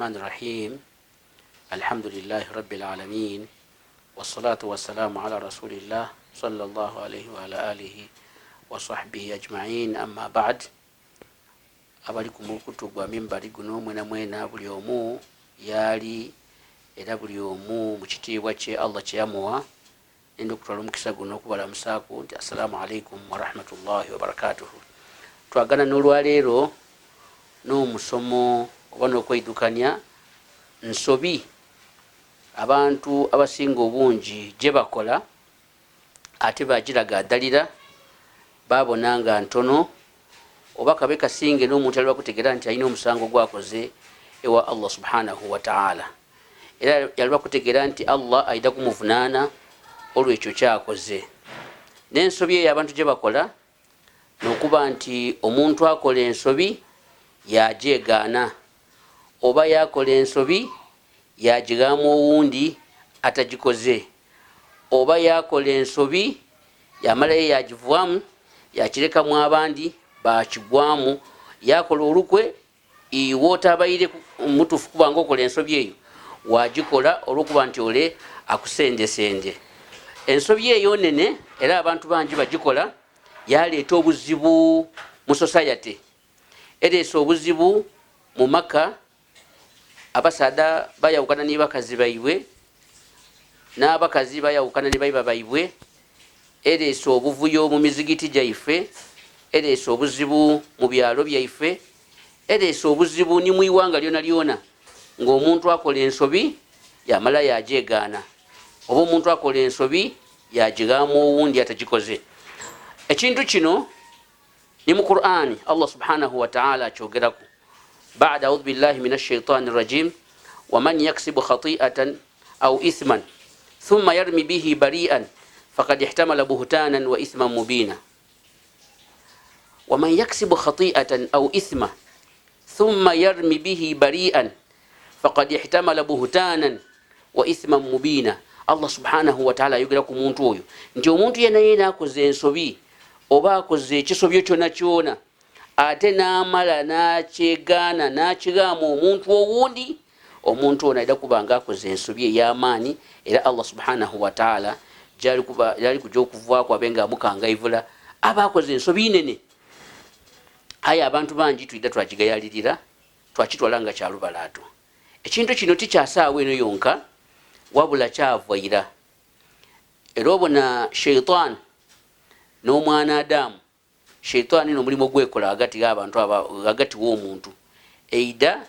Rahmani rahim. Alhamdulillahi rabbil alamin, wassalatu wassalamu ala rasulillah sallallahu alaihi wa ala alihi wa sahbihi ajmain, amma ba'd. Abali ku mukutu gwa mimbali guno mwena mwena, buli omu yaali era buli omu mu kitiibwa kye Allah kyeyamuwa, nenda okutwala omukisa guno okubalamusaaku nti assalamu alaikum warahmatullahi wabarakatuhu. Twagana n'olwaleero n'omusomo oba n'okweidukanya nsobi abantu abasinga obungi gye bakola, ate bagiraga addalira babona nga ntono oba kabe kasinge n'omuntu aliba kutegeera nti alina omusango gwakoze ewa Allah subhanahu wataala, era yaliba kutegeera nti Allah aida kumuvunaana olwekyo kyakoze. N'ensobi eyo abantu gye bakola nokuba nti omuntu akola ensobi yajegaana, oba yakola ensobi yagigaamu owundi atagikoze, oba yakola ensobi yamalayo yagivwamu yakirekamu abandi bakigwamu, yakola olukwe iwe otabaire mutuufu kubanga okola ensobi eyo wagikola olwokuba nti ole akusendesende. Ensobi eyo nene era abantu bangi bagikola, yaleeta obuzibu mu society, ereesa obuzibu mu maka. Abasaadha bayawukana ni bakazi baibwe, n'abakazi bayawukana ni baiba baibwe. Ereesa obuvuyo mu mizigiti gyaife, ereesa obuzibu mu byalo byaife, ereesa obuzibu ni mu iwanga lyona lyona, ng'omuntu akola ensobi yamala yajegaana, oba omuntu akola ensobi yagigaamu owundi atagikoze. Ekintu kino ni mu Qur'ani Allah subhanahu wataala akyogeraku bada audhu billahi min ashaitani rajim, waman yaksibu khati'atan au ithman thumma yarmi bihi bari'an fakad ihtamala buhtanan wa ithman mubina. Waman yaksibu khati'atan au ithma thumma yarmi bihi bari'an fakad ihtamala buhtanan wa ithman mubina. Allah subhanahu wataala ayogera ku muntu oyo nti omuntu yena yena akoze ensobi oba akoze ekisobyo kyona kyona, ate n'amala n'akyegaana n'akigamba omuntu owundi, omuntu ono aida kuba nga akoze ensobi ey'amaanyi, era Allah subhanahu wataala gyali kuja okuvaako abe nga amukangaivula aba akoze ensobi nene. Aye abantu bangi twida twagigayalirira, twakitwala nga kyalubalaato. Ekintu kino tikyasaawa eno yonka, wabula kyavaira era obona sheitan n'omwana Adamu. Sheitaani n'omulimu gwekola hagati g'abantu, hagati w'omuntu, eida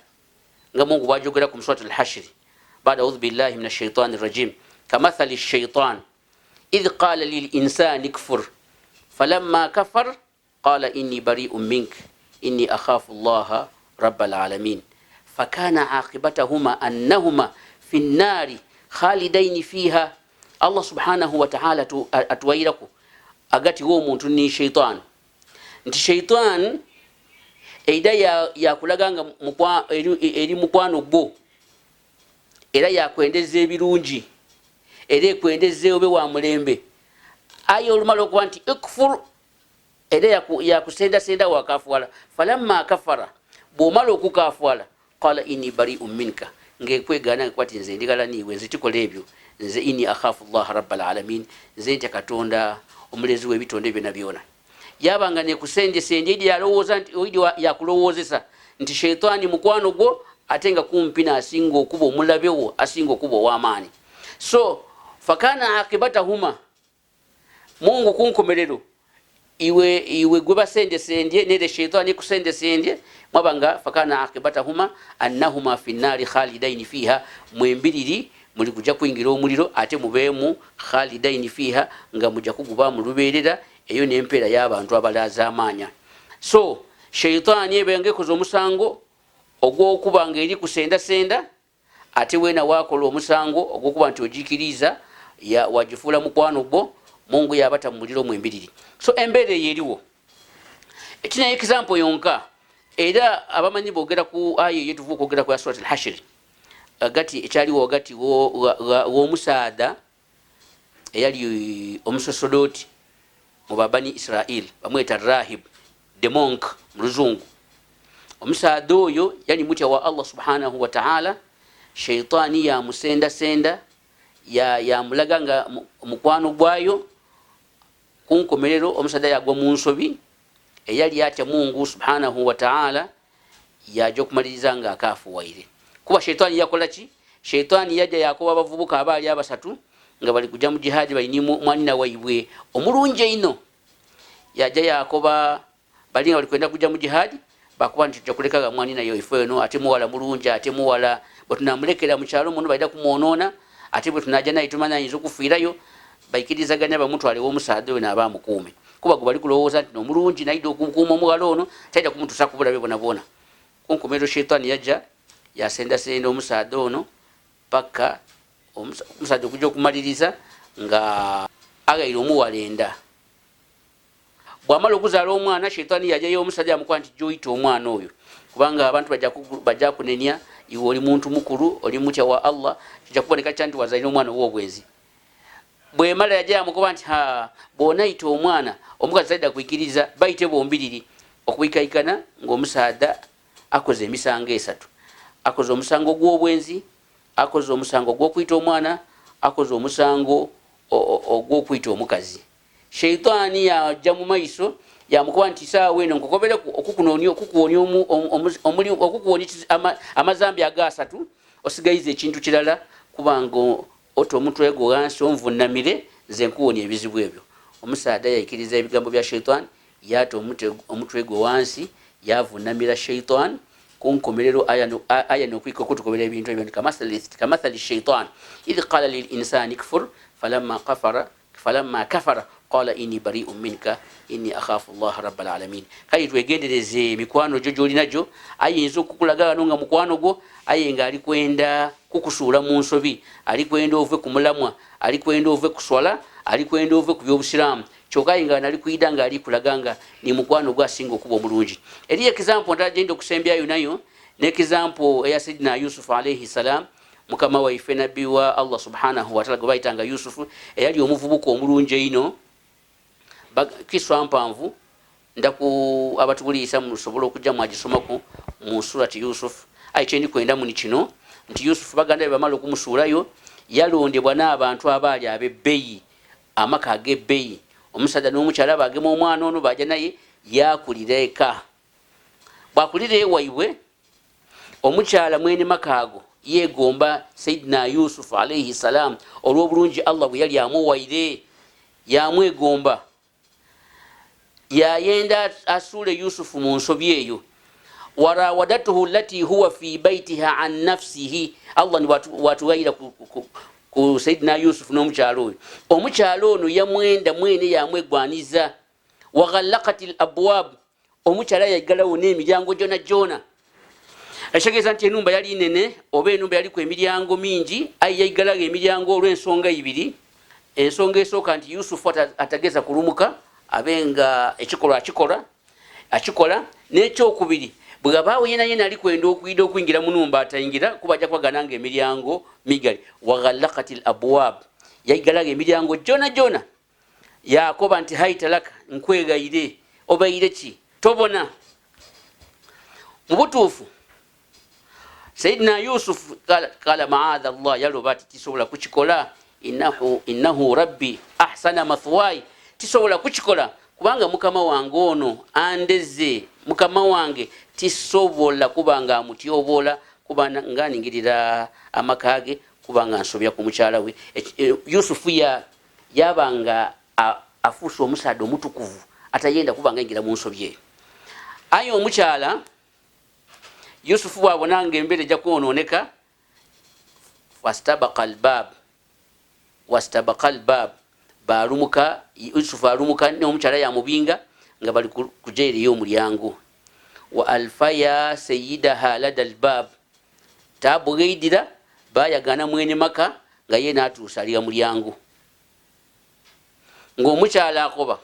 nga Mungu bwajogera ku musurat Alhashiri bada audhu billahi min ashaitani rajim, kamathali shaitan idh qala lilinsani kfur falamma kafar qala inni bariu mink inni akhafu llaha raba alalamin fakana aqibatahuma annahuma fi nnari khalidaini fiha. Allah subhanahu wataala atuwairaku agati w'omuntu ni shaitan nti shaitan eida yakulaga nga eri mukwano gwo, era yakwendeza ebirungi, era ekwendeza obe wa mulembe. Aye olumala okuba nti ikfur, era yakusendasenda wakafuwala. Falamma kafara, bwomala okukafuwala, qala inni bariu minka, ngaekwegana ngakuba ti nze ndigala niiwe, nze tikola ebyo, nze inni akhafu llaha raba alalamin, nze ntya Katonda omulezi w'ebitonde byona byona. Yaba nga nekusendesende, idi yalowooza nti oidi yakulowoozesa nti sheitaani mukwano gwo, ate nga kumpi nasinga okuba omulabewo, asinga okuba ow'amaanyi. So fakana aqibatahuma, Mungu kunkomerero iwe gwe basendesendye nere sheitaani ekusendesendye, mwaba nga fakana aqibatahuma annahuma fi nnari khalidaini fiha, mwembiriri muli kuja kwingira omuliro, ate mubeemu khalidaini fiha, nga muja kuguba mu lubeerera. Eyo nempeera y'abantu abalaazaamaanya. So sheitaani eba nga ekoze omusango ogw'okuba nga eri kusendasenda, ate weena wakola omusango ogwokuba nti ogikiriza, wagifuula mukwano gwo, Mungu yabata mu muliro mwembiriri. So embeera eyo eriwo ekina example yonka. Era abamanyi boogera ku aya eyo tuva okwogera ku ya Surat Alhashiri, agati ekyaliwo wagati w'omusaadha eyali omusosodooti mu babani Israel, bamweta rahib, the monk mu Luzungu. Omusaadha oyo yali mutya wa Allah subhanahu wataala. Shaitaani yamusendasenda, yamulaga nga mukwano gwayo. Kunkomerero omusaadha yagwa mu nsobi eyali atya Mungu subhanahu wataala, yaja okumaliriza nga akafuwaire. Kuba shaitaani yakola ki? Shaitaani yajja yakoba abavubuka abaali abasatu nga bali kuja mu jihaadi, balini mwanina waibwe omulungi einho. Yaja yakoba bali nga bali kwenda kuja mu jihaadi, bakuba nti tujja kulekaga mwanina yoife eno, ate muwala mulungi, ate muwala bwe tunamulekera mu kyalo muno baida kumwonoona, ate bwe tunaja naye tumanya ayinza okufiirayo. Baikirizaganya bamutwale w'omusaadha oyo naaba amukuume, kuba gwe bali kulowooza nti nomulungi naida okukuuma omuwala ono, taida kumutuusa ku bulabe bwona bwona. Kunkomerero shaitaani yajja yasendasenda omusaadha ono paka omusaadha okuja okumaliriza nga aghaire omuwala enda. Bwamala okuzaala omwana, shaitaani yajayo omusaadha yamukoba nti joyita omwana oyo, kubanga abantu bajja kunenya iwe, oli muntu mukulu, oli mutya wa Allah, kijja kuboneka kya nti wazaire omwana ow'obwenzi. Bwemala yaja yamukoba nti ha, bwonayita omwana omukazi taida kwikiriza, baite bombiriri. Okwikaikana ngaomusaadha akoze emisango esatu: akoze omusango gw'obwenzi, akoze omusango gw'okwita omwana, akoze omusango ogw'okwita omukazi. Shaitaani yajja mu maiso yamukuba nti saawa eno nkukobereku okukuwonya amazambi aga asatu, osigaiza ekintu kirala, kubanga ota omutwe gwo ghansi onvunamire, nze nkuwonya ebizibu ebyo. Omusaadha yaikiriza ebigambo bya shaitaani, yata omutwe gwe wansi, yavunamira shaitaani. Kunkomerero aya nokwika okutukobera ebintu ebyo nti kamathali shaitan idh qala lilinsani kfur falamma kafara qala inni bariun minka inni akhafu llaha rabbal alamin. Kale twegendereze emikwano gyo gyolina gyo. Ayinza okukulaga wano nga mukwano gwo, aye nga ali kwenda kukusuula mu nsobi, ali kwenda ove ku mulamwa, ali kwenda ove ku swala, ali kwenda ove ku byobusiraamu. Kyokka aye nga nali kwida nga ali kulaga nga ni mukwano gwo asinga okuba omulungi. Eriyo example ndala gyenda okusembyayo nayo, ne example eya Sayidina Yusufu alaihi salam, mukama waife nabbi wa Allah subhanahu wataala, gwe bayitanga Yusufu, eyali omuvubuka omulungi einho. Kiswa mpanvu, ndaku abatubuliisa musobola okujja mwagisomaku mu surati Yusuf. Aye kyendikwendamu ni kino nti Yusufu baganda be bamala okumusuulayo, yalondebwa n'abantu abaali ab'ebbeyi, amaka ag'ebbeyi. Omusaadha n'omukyala bagema omwana ono baja naye, yakulira eka. Bwakulira ewaibwe, omukyala mwene maka ago yegomba Sayidina Yusufu alaihi salam olw'obulungi Allah bwe yali amuwaire. Yamwegomba, yayenda asuule Yusufu mu nsobi eyo. Warawadatuhu lati huwa fi baitiha an nafsihi. Allah watugaira ku Sayidina Yusufu n'omukyalo oyo. Omukyalo ono yamwenda mwene, yamwegwaniza. Waghalakat l abwab, omukyala yaigalawo n'emiryango gyona gyona. Ekitegeeza nti enumba yali nene, oba enumba yaliku emiryango mingi, aye yaigalawo emiryango olw'ensonga ibiri. Ensonga esooka nti Yusufu atageza kulumuka abe nga ekikolwa akikola akikola. N'ekyokubiri, bwe wabaawo yena yena ali kwenda okwida okuyingira mu numba, atayingira, kuba ajja kubagana nga emiryango migale. Waghalakat l abwab, yaigalawo emiryango gyona gyona. Yakoba nti haita laka, nkwegaire, obaire ki tobona? Mu butuufu Sayidina Yusufu kala maadha llah, yaloba ati tisobola kukikola. Innahu rabbi ahsana mathwai, tisobola kukikola kubanga mukama wange ono andeze, mukama wange tisobola kuba nga amutyobola, kuba nga ningirira amaka ge, kuba nga nsobya ku mukyala we. Yusufu yaba nga afuuse omusaadha omutukuvu atayenda kuba nga ayingira mu nsobi eyo. Aye omukyala Yusufu bwabona nga embeera ejja kwononeka, fastabaka albab, wastabaka albab, balumuka. Yusufu alumuka n'omukyala yamubinga nga bali kujaire ey'omulyango. Wa alfaya sayidaha lada albab, tabughaidira bayagana mwene maka nga ye natuusa aliga mulyango, ng'omukyala akoba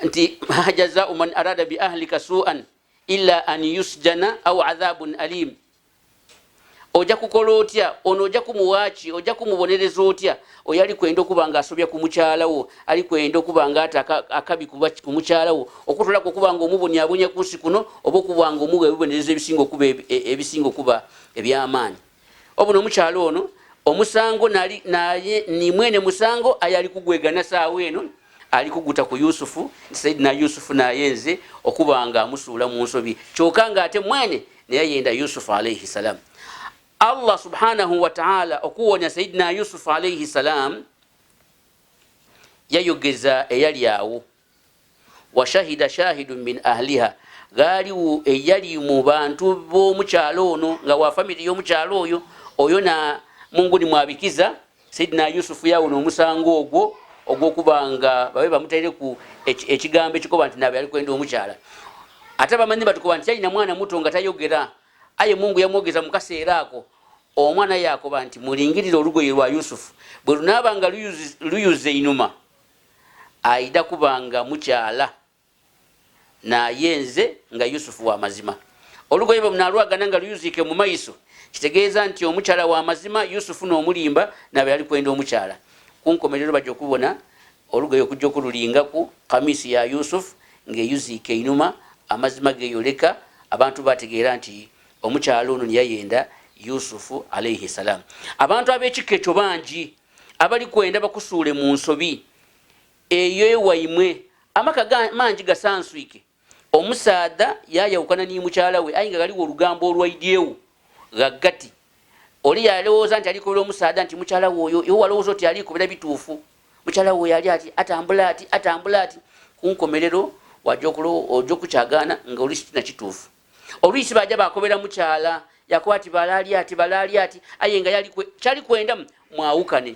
nti ma jazau man arada bi ahlika suan illa an yusjana au adhabun alim. Oja kukola otya ono? Oja kumuwa ki? Oja kumubonereza otya oyo ali kwenda okuba nga asobya ku mukyala wo, ali kwenda okuba nga ata akabi ku mukyala wo, okutolaku okuba nga omubonyabonya ku nsi kuno, oba okuba nga omuwa ebibonerezo ebisinga okuba eby'amaanyi? Obuno omukyala ono omusango nali naye ni mwene musango, aye ali kugwegana saawa eno, ali kuguta ku Yusufu nti Saidina Yusufu nayenze okuba nga amusuula mu nsobi, kyoka nga ate mwene naye yenda Yusufu alaihi salam. Allah subhanahu wataala okuwonya Saidina Yusufu alaihi salam yayogeza eyali awo, washahida shahidun min ahliha, ghaliwo eyali mu bantu b'omukyalo ono nga wa famire y'omukyalo oyo, oyo na Mungu ni mwabikiza. Saidina Yusufu yawona omusango ogwo ogwokuba nga babe bamutaireku ekigambo ekikoba nti nabe ali kwenda omukyala. Ate bamanyi batukoba nti yalina mwana muto nga tayogera, aye Mungu yamwogeza mu kaseera ako. Omwana yakoba nti, mulingirire olugoye lwa Yusufu, bwe lunaaba nga luyuze einuma, aida kuba nga mukyala naye nze nga Yusufu wa mazima. Olugoye bwe munalwagana nga luyuziike mu maiso, kitegeeza nti omukyala wa mazima, Yusufu n'omulimba nabe ali kwenda omukyala. Ku nkomerero bajja okubona olugoye okujja okululingaku kamisi ya Yusufu ng'eyuziike einuma, amazima geyoleka, abantu bategeera nti omukyala ono niyayenda Yusufu alaihi salam. Abantu ab'ekika ekyo bangi abali kwenda bakusuule mu nsobi eyo ewaimwe. Amaka mangi gasanswike, omusaadha yayawukana ni mukyala we, aye nga ghaligho olugambo olwaidyewo ghagati. Ole yalowooza nti alikobera omusaadha nti mukyala we oyo, iwe walowooza oti alikobera bituufu, mukyala we oyo ali ati, atambula ati, atambula ati. Ku nkomerero waja oja okukyagaana nga oluisi ti na kituufu. Oluisi baja bakobera mukyala, yakoba ati bale ali ati, bale ali ati, aye nga kyali kwenda mwawukane.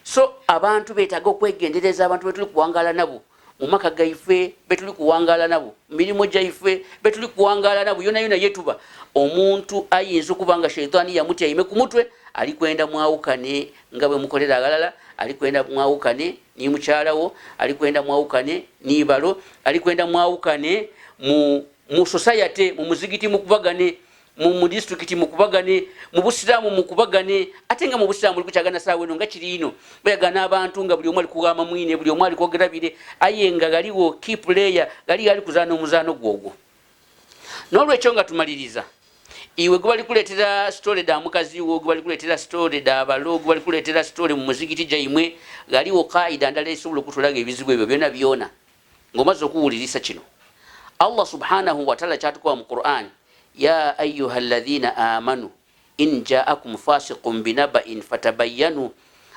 So abantu betaaga okwegendereza abantu betuli kuwangaala nabo mu maka gaife, betuli kuwangaala nabo mu mirimu gyaife, betuli kuwangaala nabo yona yona yetuba. Omuntu ayinza okuba nga shaitaani yamutyaime ku mutwe, ali kwenda mwawukane nga bwe mukolera aghalala, ali kwenda mwawukane ni mukyala wo, ali kwenda mwawukane ni balo, ali kwenda mwawukane mu society, mu muzigiti mukubagane, mu disitulikiti mukubagane, mu busiraamu mukubagane. Ate nga mu busiraamu muli kukyagana saawa eno nga kiri ino, bayagana abantu nga buli omu ali kughama mwine, buli omu ali kwogera bire, aye nga ghaligho key player ghali ali kuzaana omuzaano gwogwo. N'olwekyo nga tumaliriza, iwe gwe bali kuleetera sitole dha mukazi wo, gwe bali kuleetera sitole dha balo, gwe bali kuleetera sitole mu muzigiti gyaimwe, ghaligho kaida ndala esobola okutolaga ebizibu ebyo byona byona. Ng'omaze okuwulirisa kino, Allah subhanahu wataala kyatukoba mu Quran, ya ayuha alladhina amanu in jaakum fasiqun binabain fatabayanu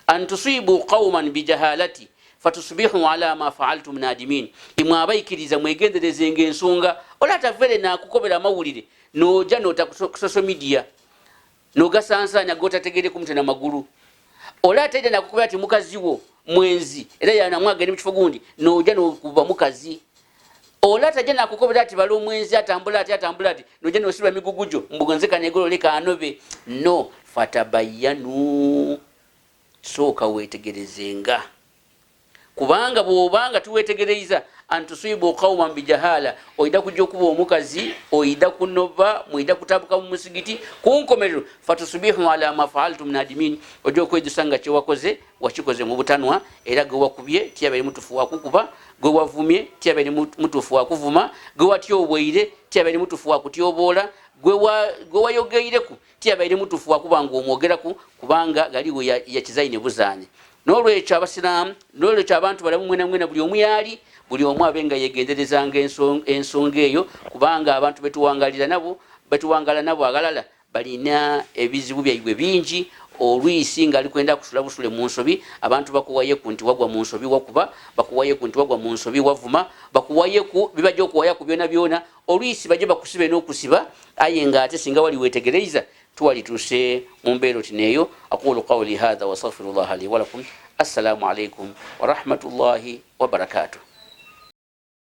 an tusibu qauman bijahalati fatusbihu ala ma faaltum nadimin. Imwe abaikiriza, mwegenderezenga ensonga. Ole atavere nakukobera amawulire noja nota ku social media nogasansanya gotategere kumutwe na magulu. Ole ataida nakukobera ati mukazi wo mwenzi era yanamwagende mukifo gundi, noja nokuba mukazi. Ole ataja nakukobera ati bala omwenzi atambula ati atambula ati, noja nosiba migugu gyo mbugonze kanegolole kanobe. No fatabayanu, sooka wetegerezenga, kubanga bwobanga tiwetegereiza, antusibu qauman bijahala, oida kuja okuba omukazi, oida kunoba, mwida kutabuka mu musigiti, kunkomerero fatusubihu ala ma faaltum nadimin, oja okwejusa nga kyewakoze wakikoze mu butanwa, era gwe wakubye tiyabaire mutufu wakukuba, gwe wavumye tiyabaire mutufu wakuvuma, gwe watyobweire tiyabaire mutufu wakutyoboola, gwe wayogeireku tiyabaire mutufu wakuba nga omwogeraku, kubanga ghaligho yakizaine buzaane. N'olwekyo abasiraamu, n'olwekyo abantu balamu mwena mwena, buli omu yaali, buli omu abe nga yegenderezanga ensonga eyo, kubanga abantu betuwangalira nabo, betuwangala nabo aghalala, balina ebizibu byaibwe bingi. Olwisi nga ali kwenda kusula busule mu nsobi, abantu bakuwayeku nti wagwa mu nsobi wakuba, bakuwayeku nti wagwa mu nsobi wavuma, bakuwayeku bibajja okuwayaku byona byona. Olwisi baje bakusibe n'okusiba, aye nga ate singa wali wetegereiza tuwalituuse mu mbeera oti neeyo. Aqulu qawli hatha wastaghfirullaha li walakum. Assalamu alaikum warahmatullahi wabarakatuh.